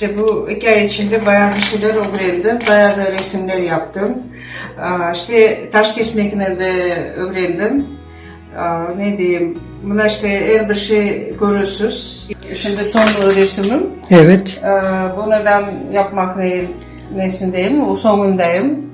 İşte bu eki ay içinde bayağı bir şeyler ögrendim, bayağı da resimler yaptım. İşte taş kesmekni de ögrendim. Ne deyim, mına işte er bir şey köresiz. Şimdi soñ resimim. Evet. Bunı da yapmaq nesindeyim, soñundayım.